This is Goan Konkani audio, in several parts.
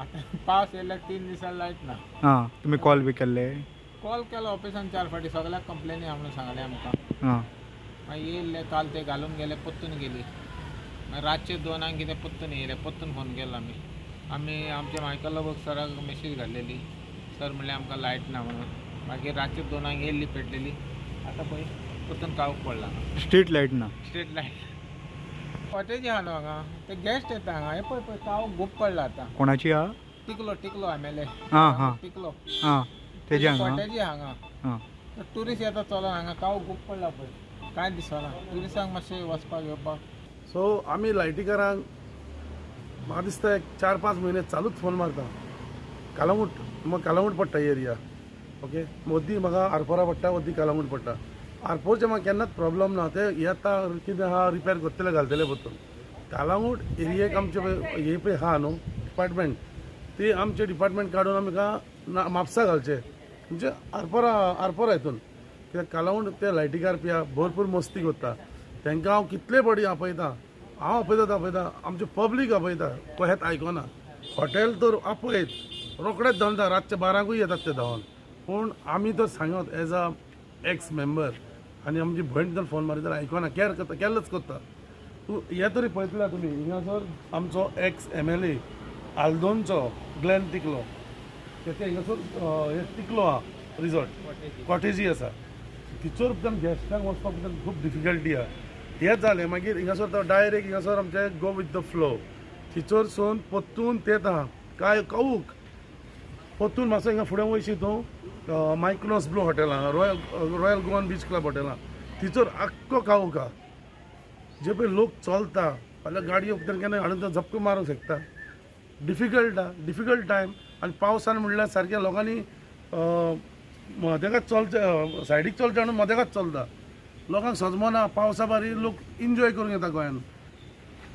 आतां पावस येयल्यार 3 दिसां लायट ना. आं, तुमी कॉल बी केल्ले? कॉल केलो ऑफिसान चार फावटी, सगळ्याक कंप्लेनी आहा म्हणून सांगलें आमकां. मागीर येयल्ले काल, ते घालून गेले, परतून गेली. मागीर रातचे 2 कितें परतून येयले, परतून फोन केलो. आमी आमी आमच्या मायकल लोबो सराक मेसेज घातलेली. सर म्हणलें आमकां लायट ना म्हणून. मागीर रातचे 2 येयल्ली, पेटलेली. आतां पळय, परतून काळोख पडला. स्ट्रीट लायट ना. स्ट्रीट लायट कॉटेजी आहा न्हू हांगा, ते गेस्ट येता हांगा. हे पळय पळय, काळोख खूब पडला आतां. कोणाची आहा? टिकलो, टिकलो एमएलए. आं हां टिकलो. आं, तेजे हांगा. कॉटेजी हांगा. टुरिस्ट येता चलोन हांगा. काळोख खूब पडला पळय, कांय दिसना टुरिस्टांक मातशें वचपाक येवपाक. सो आमी लायटीकारांक म्हाका दिसता एक 4-5 म्हयने चालूच फोन मारता. कालांगूट, म्हाका कालांगूट पडटा एरिया, ओके. मदीं म्हाका आरपोरा पडटा, मदीं कालांगूट पडटा. आरपोरचे म्हाका केन्नाच प्रॉब्लम ना, ते येता, कितें आहा रिपेर करतले, घालतले परतून. कालांगूट एरियेक आमचे पळय हे पळय आहा न्हू डिपार्टमेंट, ती आमचे डिपार्टमेंट काडून आमकां ना म्हापसा घालचे, म्हणजे आरपोरा, आरपोरा हितून. कित्याक कालांगूट ते लायटीकार पिया भरपूर मस्ती करता. तांकां हांव कितले फावटी आपयता, हांव आपयता आपयता, आमचे पब्लीक आपयता, कहेच आयकना. हॉटेल तर आपयत रोखडेच धांवता, रातचे 12 येतात ते धांवन. पूण आमी तर सांगत एज अ एक्स मेंबर आनी आमची भयण जर फोन मारीत जाल्यार आयकना, कॅर करता, केल्लच करता. तूं हे तरी पळयतले तुमी, हिंगासर आमचो एक्स एमएलए आल्दोनचो ग्लॅन टिकलो, तेचे हिंगासर हे टिकलो आहा रिजॉर्ट, कॉटेजी आसा. थिचोर भितर गेस्टांक वचपाक भितर खूब डिफिकल्टी आहा. हें जालें, मागीर हिंगासर तो डायरेक्ट हिंगासर आमचे गो विथ the flow, थिचोरसून परतून तेत आहा काय काऊक. परतून मातसो हिंगा फुडें वयशी तूं, मायक्रोस ब्लू हॉटेल आहा, royal royal Goan beach club hotel आहा, थिचोर आख्खो काऊक आहा. जे पळय लोक चलता फाल्यां गाडयो भितर केन्ना हाडून तो झपको मारूंक शकता. डिफिकल्ट आहा, डिफिकल्ट टायम. आनी पावसान म्हणल्यार सारकें लोकांनी मदेकात चलचें, सायडीक चलचें म्हणून मदेकात चलता. लोकांक सजमना. पावसा बारी लोक एन्जॉय करूंक येता गोंयान.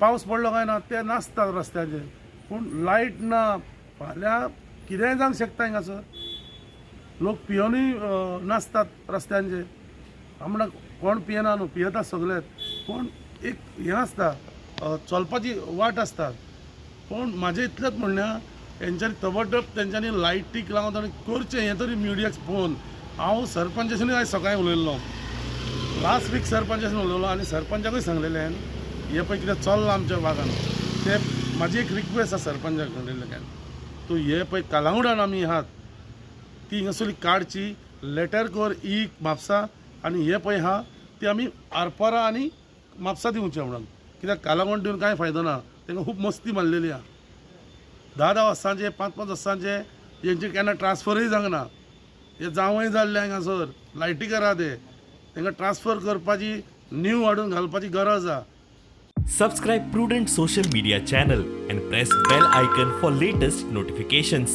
पावस पडलो काय ना ते नाचतात रस्त्याचेर, पूण लायट ना. फाल्यां कितेंय जावंक शकता. हिंगासर लोक पियोनूय नाचतात रस्त्यांचेर. हांव म्हणटा कोण पियेना न्हू, पियेतात सगळेच, पूण एक हें आसता, चलपाची वाट आसता. पूण म्हाजें इतलेंच म्हणणें आहा, हेंच्यांनी तबडब तेंच्यांनी लायटीक लागून ताणें करचें. हें तरी मिडियाक पळोवन हांव सरपंचासूनय आयज सकाळीं उलयल्लो, लास्ट वीक सरपंचासून उलयलो आनी सरपंचाकूय सांगलेलें हें पळय कितें चल्लां आमच्या भागान. ते म्हाजी एक रिक्वेस्ट आसा सरपंचाक सांगलेलें, तूं हे पळय कालांगुटान आमी आहात ती हिंगासरली काडची, लेटर कर ई म्हापसा आनी हे पळय आहा ती आमी आरपोरा आनी म्हापसा दिवचे म्हणून. कित्याक कालांगूट दिवन कांय फायदो ना. तांकां खूब मस्ती मारलेली आहा. 10-10 वर्सांचे, 5-5 वर्सांचे, हेंचे केन्ना ट्रान्सफरूय जावंक ना. हे जावंय जाल्ले हांगासर लायटी करा, ते तांकां ट्रान्सफर करपाची, न्यू हाडून घालपाची गरज आहा. Subscribe Prudent Social Media channel and press bell icon for latest notifications.